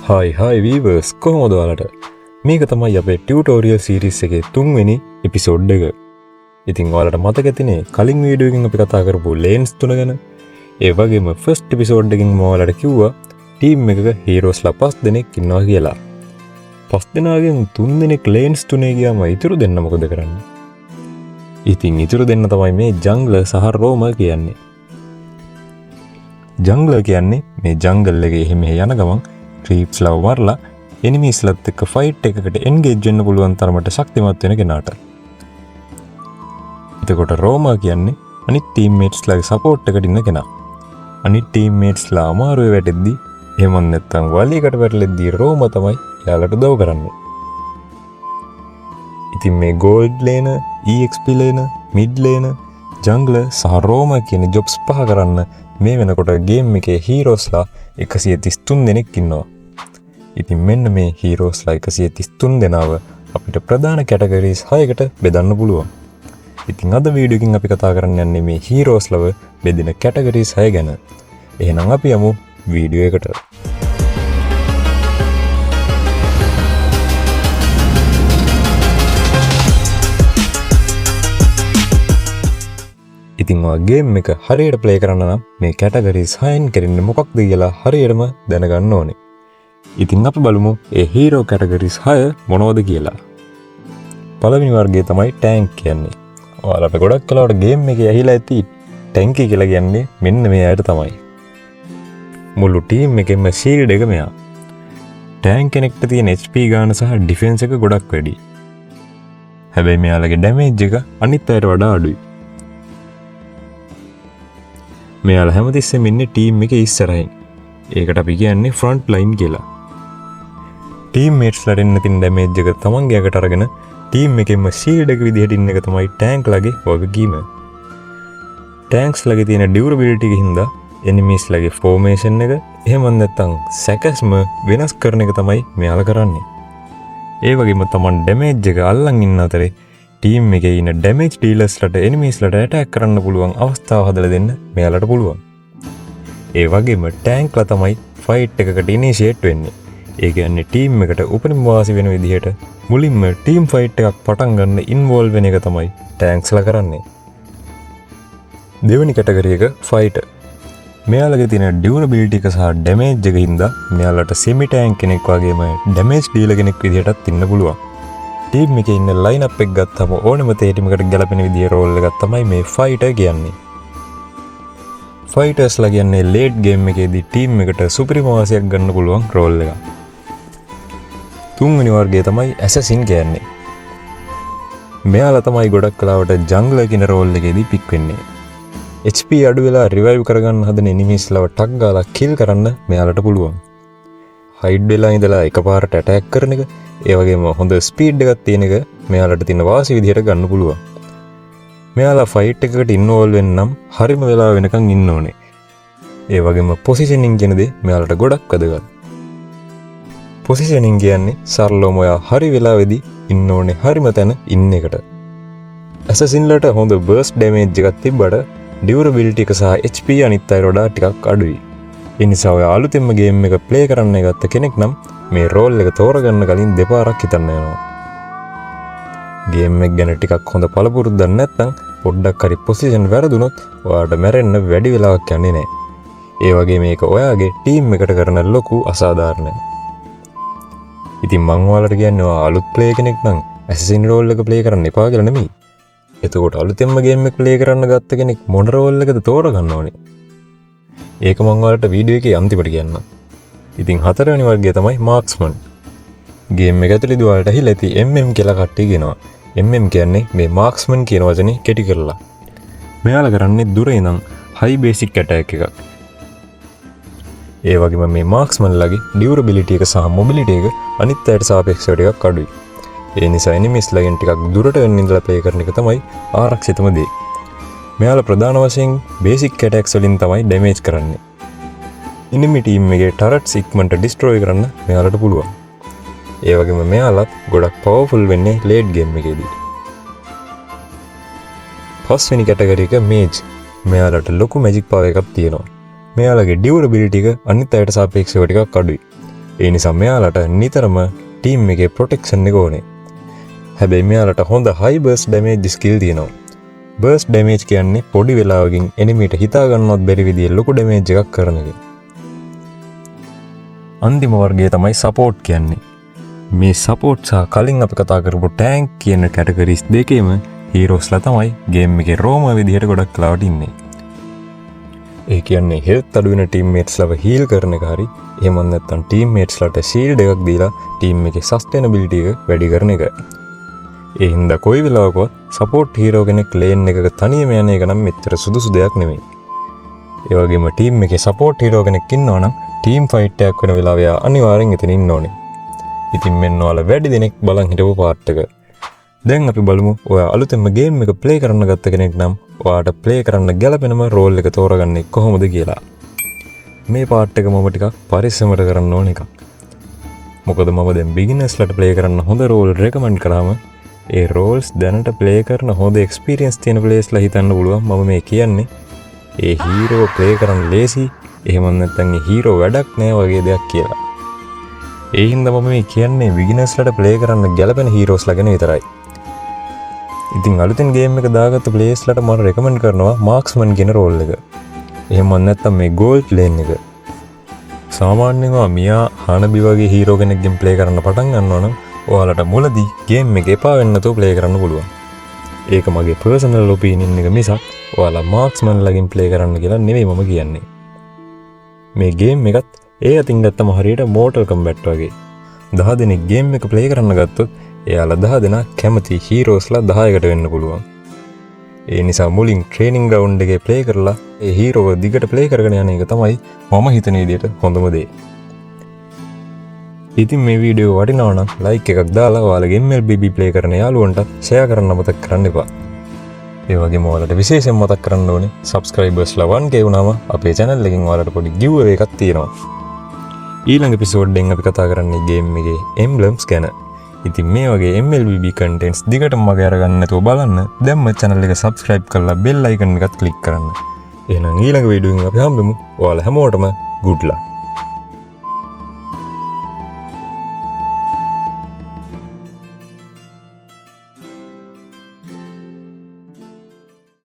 Hi hi වීවර්ස්, කොහොමද ඔයාලට? මේක තමයි අපේ ටියුටෝරියල් සීරීස් එකේ තුන්වෙනි එපිසෝඩ් එක. ඉතින් ඔයාලට මතක ඇතිනේ කලින් වීඩියෝ එකකින් අපි කතා කරපු ලේන්ස් තුන ගැන. ඒ වගේම ෆස්ට් එපිසෝඩ් එකකින් මම ඔයාලට කිව්වා ටීම් එකක හීරෝස්ලා 5 දෙනෙක් ඉන්නවා කියලා. 5 දෙනාගෙන් 3 දෙනෙක් ලේන්ස් තුනේ ගියාම ඉතුරු දෙන්න මොකද කරන්නේ? ඉතින් ඉතුරු දෙන්න තමයි මේ ජංග්ලර් සහ රෝමර් කියන්නේ. ජංග්ලර් කියන්නේ මේ ජංගල් එකේ එහෙ මෙහෙ යන ගමන් ක්‍රීප්ස් ලව මරලා එනිමීස්ලත් එක්ක ෆයිට් එකකට එන්ගේජ් වෙන්න පුළුවන් තරමට ශක්තිමත් වෙන කෙනාට. එතකොට රෝමර් කියන්නේ අනිත් ටීම්මේට්ස්ලාගේ සපෝට් එකට ඉන්න කෙනා. අනිත් ටීම්මේට්ස්ලා අමාරුවේ වැටෙද්දි එහෙම නැත්නම් වලියකට වැටෙද්දි රෝමර් තමයි එයාලට උදව් කරන්නේ. ඉතින් මේ ගෝල්ඩ් ලේනර්, EXP ලේනර්, මිඩ් ලේනර්, ජංග්ලර් සහ රෝමර් කියන ජොබ්ස් පහ කරන්න මේ වෙනකොට ගේම් එකේ හීරෝස්ලා 133 දෙනෙක් ඉන්නවා. ඉතින් මෙන්න මේ හීරෝස්ලා 133 දෙනාව අපිට ප්‍රධාන කැටගරීස් 6කට බෙදන්න පුළුවන්. ඉතින් අද වීඩියෝ එකකින් අපි කතා කරන්න යන්නේ මේ හීරෝස්ලව බෙදෙන කැටගරීස් 6 ගැන. එහෙනම් අපි යමු වීඩියෝ එකට. ඉතින් ඔයා ගේම් එක හරියට ප්ලේ කරන්න නම් මේ කැටගරීස් 6න් කරන්නේ මොකක්ද කියලා හරියටම දැනගන්න ඕනේ. ඉතින් අපි බලමු ඒ හීරෝ කැටගරීස් 6 මොනවද කියලා. පළවෙනි වර්ගය තමයි ටැංක් කියන්නේ. ඔයාලට ගොඩක් වෙලාවට ගේම් එකේ ඇහිලා ඇති ටැංකි කියලා කියන්නේ මෙන්න මේ අයට තමයි. මුළු ටීම් එකෙන්ම ෂීල්ඩ් එක මෙයා. ටැංක් කෙනෙක්ට තියෙන HP ගාන සහ ඩිෆෙන්ස් එක ගොඩක් වැඩි. හැබැයි මෙයාලගේ ඩැමේජ් එක අනිත් අයට වඩා අඩුයි. මෙයාලා හැමතිස්සෙම ඉන්නේ ටීම් එකේ ඉස්සරහින්. ඒකට අපි කියන්නේ ෆ්‍රන්ට් ලයින් කියලා. ටීම් මේට්ස්ලාට එන්න තියෙන ඩැමේජ් එක තමන්ගේ අකට අරගෙන ටීම් එකෙන්ම ෂීල්ඩ් එක විදිහට ඉන්න එක තමයි ටැංක් ලගේ වගකීම. ටැංක්ස් ලගේ තියෙන ඩියුරබිලිටි එක හින්දා එනිමීස් ලගේ ෆෝමේෂන් එක එහෙම නැත්නම් සැකස්ම වෙනස් කරන එක තමයි මෙයාලා කරන්නේ. ඒ වගේම තමන් ඩැමේජ් එක අල්ලන් ඉන්න අතරේ ටීම් එකේ ඉන්න ඩැමේජ් ඩීලර්ස්ලට එනිමීස්ලට ඇටැක් කරන්න පුළුවන් අවස්ථාව හදලා දෙන්න මෙයාලට පුළුවන්. ඒ වගේම ටැංක්ලා තමයි ෆයිට් එකකට ඉනිෂියේට් වෙන්නේ. ඒ කියන්නේ ටීම් එකට උපරිම වාසි වෙන විදිහට මුලින්ම ටීම් ෆයිට් එකක් පටන් ගන්න ඉන්වෝල්ව් වෙන එක තමයි ටැංක්ස්ලා කරන්නේ. දෙවෙනි කැටගරි එක ෆයිටර්. මෙයාලගේ තියෙන ඩියුරබිලිටි එක සහ ඩැමේජ් එක හින්දා මෙයාලට සෙමි ටැංක් කෙනෙක් වගේම ඩැමේජ් ඩීලර් කෙනෙක් විදිහටත් ඉන්න පුළුවන්. ටීම් එකේ ඉන්න ලයින් අප් එක ගත්තම ඕනම තේරීමකට ගැලපෙන විදිහේ රෝල් එකක් තමයි මේ ෆයිටර් කියන්නේ. ෆයිටර්ස්ලා කියන්නේ ලේට් ගේම් එකේදී ටීම් එකට සුපිරිම වාසියක් ගන්න පුළුවන් රෝල් එකක්. තුන්වෙනි වර්ගය තමයි ඇසසින් කියන්නේ. මෙයාලා තමයි ගොඩක් වෙලාවට ජංග්ලර් කියන රෝල් එකේදී පික් වෙන්නේ. HP අඩු වෙලා රිවයිව් කරගන්න හදන එනිමීස්ලව ටක් ගාලා කිල් කරන්න මෙයාලට පුළුවන්. හයිඩ් වෙලා ඉඳලා එකපාරට ඇටැක් කරන එක, ඒ වගේම හොඳ ස්පීඩ් එකක් තියෙන එක මෙයාලට තියෙන වාසි විදිහට ගන්න පුළුවන්. මෙයාලා ෆයිට් එකකට ඉන්වෝල්ව් වෙන්න නම් හරිම වෙලාව වෙනකන් ඉන්න ඕනේ. ඒ වගේම පොසිෂනින් කියන දේ මෙයාලට ගොඩක් වැදගත්. පොසිෂනින් කියන්නේ සරලවම ඔයා හරි වෙලාවෙදි ඉන්න ඕනේ හරිම තැන ඉන්න එකට. ඇසසින්ලට හොඳ බර්ස්ට් ඩැමේජ් එකක් තිබ්බට ඩියුරබිලිටි එක සහ HP අනිත් අයට වඩා ටිකක් අඩුයි. ඒ නිසා ඔයා අලුතෙන්ම ගේම් එක ප්ලේ කරන්න ගත්ත කෙනෙක් නම් මේ රෝල් එක තෝරගන්න කලින් දෙපාරක් හිතන්න වෙනවා. ගේම් එක ගැන ටිකක් හොඳ පළපුරුද්දක් නැත්නම් පොඩ්ඩක් හරි පොසිෂන් වැරදුනොත් ඔයාට මැරෙන්න වැඩි වෙලාවක් යන්නේ නෑ. ඒ වගේ මේක ඔයාගේ ටීම් එකට කරන ලොකු අසාධාරණයක්. ඉතින් මං ඔයාලට කියන්නේ ඔයා අලුත් ප්ලේයර් කෙනෙක් නම් ඇසසින් රෝල් එක ප්ලේ කරන්න එපා කියලා නෙමෙයි. එතකොට අලුතෙන්ම ගේම් එක ප්ලේ කරන්න ගත්ත කෙනෙක් මොන රෝල් එකද තෝරගන්න ඕනේ? ඒක මං ඔයාලට වීඩියෝ එකේ අන්තිමට කියන්නම්. ඉතින් හතරවෙනි වර්ගය තමයි මාක්ස්මන්. ගේම් එක ඇතුළේදී ඔයාලට ඇහිලා ඇති MM කියලා කට්ටිය කියනවා. MM කියන්නේ මේ මාක්ස්මන් කියන වචනේ කෙටි කරලා. මෙයාලා කරන්නේ දුර ඉඳන් හයි බේසික් ඇටැක් එකක්. ඒ වගේම මේ මාක්ස්මන්ලගේ ඩියුරබිලිටි එක සහ මොබිලිටි එක අනිත් අයට සාපේක්ෂව ටිකක් අඩුයි. ඒ නිසා එනිමීස්ලගෙන් ටිකක් දුරට වෙන්න ඉඳලා ප්ලේ කරන එක තමයි ආරක්ෂිතම දේ. මෙයාලා ප්‍රධාන වශයෙන් බේසික් ඇටැක්ස් වලින් තමයි ඩැමේජ් කරන්නේ. එනිමි ටීම් එකේ ටරට්ස් ඉක්මනට ඩිස්ට්‍රොයි කරන්න මෙයාලට පුළුවන්. ඒ වගේම මෙයාලත් ගොඩක් පවර්ෆුල් වෙන්නේ ලේට් ගේම් එකේදී. පස්වෙනි කැටගරි එක මේජ්. මෙයාලට ලොකු මැජික් පවර් එකක් තියෙනවා. මෙයාලගේ ඩියුරබිලිටි එක අනිත් අයට සාපේක්ෂව ටිකක් අඩුයි. ඒ නිසා මෙයාලට නිතරම ටීම් එකේ ප්‍රොටෙක්ෂන් එක ඕනේ. හැබැයි මෙයාලට හොඳ හයි බර්ස්ට් ඩැමේජ් ස්කිල් තියෙනවා. බර්ස්ට් ඩැමේජ් කියන්නේ පොඩි වෙලාවකින් එනිමිට හිතා ගන්නවත් බැරි විදිහේ ලොකු ඩැමේජ් එකක් කරන එක. අන්තිම වර්ගය තමයි සපෝට් කියන්නේ. මේ සපෝට් සහ කලින් අපි කතා කරපු ටෑන්ක් කියන කැටගරිස් දෙකේම හීරෝස්ලා තමයි ගේම් එකේ රෝමර් විදිහට ගොඩක් වෙලාවට ඉන්නේ. ඒ කියන්නේ හෙල්ත් අඩු වෙන ටීම්මේට්ස්ලව හීල් කරන එක හරි, එහෙම නැත්නම් ටීම්මේට්ස්ලාට ෂීල්ඩ් එකක් දීලා ටීම් එකේ සස්ටේනබිලිටි එක වැඩි කරන එක. ඒ හින්දා කොයි වෙලාවකවත් සපෝට් හීරෝ කෙනෙක් ලේන් එකක තනියම යන එක නම් මෙච්චර සුදුසු දෙයක් නෙමෙයි. ඒ වගේම ටීම් එකේ සපෝට් හීරෝ කෙනෙක් ඉන්නවා නම් ටීම් ෆයිට් එකක් වෙන වෙලාවෙ එයා අනිවාර්යෙන් එතන ඉන්න ඕනේ. ඉතින් මෙන්න ඔයාලා වැඩි දෙනෙක් බලන් හිටපු පාර්ට් එක. දැන් අපි බලමු ඔයා අලුතෙන්ම ගේම් එක ප්ලේ කරන්න ගත්ත කෙනෙක් නම් ඔයාට ප්ලේ කරන්න ගැලපෙනම රෝල් එක තෝරගන්නේ කොහොමද කියලා. මේ පාර්ට් එක මම ටිකක් පරිස්සමට කරන්න ඕන එකක්. මොකද මම දැන් බිගිනර්ස්ලට ප්ලේ කරන්න හොඳ රෝල් රෙකමන්ඩ් කරාම ඒ රෝල්ස් දැනට ප්ලේ කරන හොඳ එක්ස්පීරියන්ස් තියෙන ප්ලේයර්ස්ලා හිතන්න පුළුවන් මම මේ කියන්නේ ඒ හීරෝ ප්ලේ කරන්න ලේසි, එහෙම නැත්නම් ඒ හීරෝ වැඩක් නෑ වගේ දෙයක් කියලා. ඒ හින්දා මම මේ කියන්නේ බිගිනර්ස්ලට ප්ලේ කරන්න ගැලපෙන හීරෝස්ලා ගැන විතරයි. ඉතින් අලුතෙන් ගේම් එක දාගත්ත ප්ලේයර්ස්ලට මම රෙකමන්ඩ් කරනවා මාක්ස්මන් කියන රෝල් එක. එහෙම නැත්නම් මේ ගෝල්ඩ් ලේන් එක. සාමාන්‍යයෙන් ඔයා මියා, හානබි වගේ හීරෝ කෙනෙක්ගෙන් ප්ලේ කරන්න පටන් ගන්නවා නම් ඔයාලට මුලදී ගේම් එක එපා වෙන්න නැතුව ප්ලේ කරන්න පුළුවන්. ඒක මගේ පර්සනල් ඔපිනියන් එක මිසක් ඔයාලා මාක්ස්මන් ලගෙන් ප්ලේ කරන්න කියලා නෙවෙයි මම කියන්නේ. මේ ගේම් එකත් ඒ අතින් ගත්තම හරියට මෝටල් කම්බැට් වගේ. 10 දෙනෙක් ගේම් එක ප්ලේ කරන්න ගත්තොත් එයාලා 10 දෙනා කැමති හීරෝස්ලා 10කට වෙන්න පුළුවන්. ඒ නිසා මුලින් ට්‍රේනින් ග්‍රවුන්ඩ් එකේ ප්ලේ කරලා ඒ හීරෝව දිගට ප්ලේ කරගෙන යන එක තමයි මම හිතන විදිහට හොඳම දේ. ඉතින් මේ වීඩියෝ වටිනවා නම් ලයික් එකක් දාලා ඔයාලගේ MLBB play කරන යාළුවන්ටත් ෂෙයා කරන්න අමතක කරන්න එපා. ඒ වගේම ඔයාලට විශේෂයෙන් මතක් කරන්න ඕනේ, සබ්ස්ක්‍රයිබර්ස්ලා 1K වුණාම අපේ channel එකෙන් ඔයාලට පොඩි ගිව් අවේ එකක් තියෙනවා. ඊළඟ එපිසෝඩ් එකෙන් අපි කතා කරන්නේ ගේම් එකේ එම්බ්ලම්ස් ගැන. ඉතින් මේ වගේ MLBB contents දිගටම මග අරගන්න නැතුව බලන්න දැන්ම channel එක subscribe කරලා bell icon එකත් click කරන්න. එහෙනම් ඊළඟ වීඩියෝ එකෙන් අපි හම්බෙමු. ඔයාලා හැමෝටම good luck.